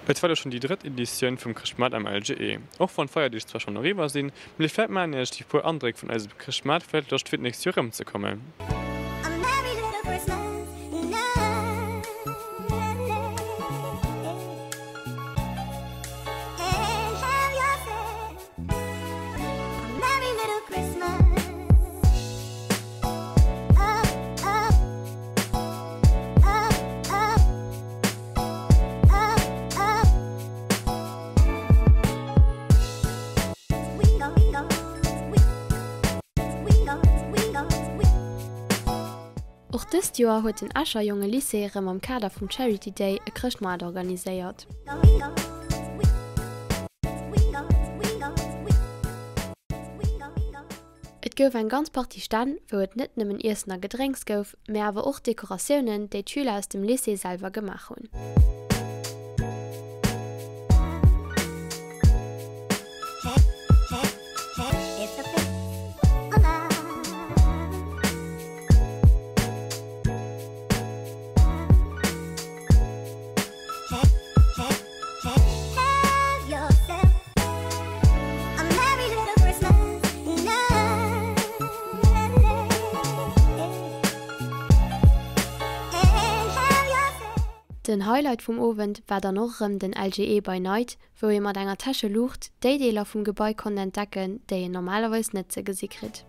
Et war elo schonn déi drëtt Editioun vum Chrëschtmaart am LGE. Och wann d'Feierdeeg zwar schonn eriwwer sinn, mee vläit maachen Iech déi puer Andréck vun eisem Chrëschtmaart vläit Loscht fir d'nächst Joer erëmzekommen. Och dëst Joer huet den Escher Jonge Lycée erëm am Kader vum Charity Day e Chrëschtmoart organiséiert. Et gouf eng ganz Partie Stänn, wou et net nëmmen Iessen a Gedrénks gouf, mä awer och Dekoratiounen, déi d'Schüler aus dem Lycée selwer gemaach hunn. Den Highlight vum Owend war dann och erëm den LGE by Night, wou ee mat enger Täscheluucht déi Deeler vum Gebai konnt entdecken, déi een normalerweis net ze gesi kritt.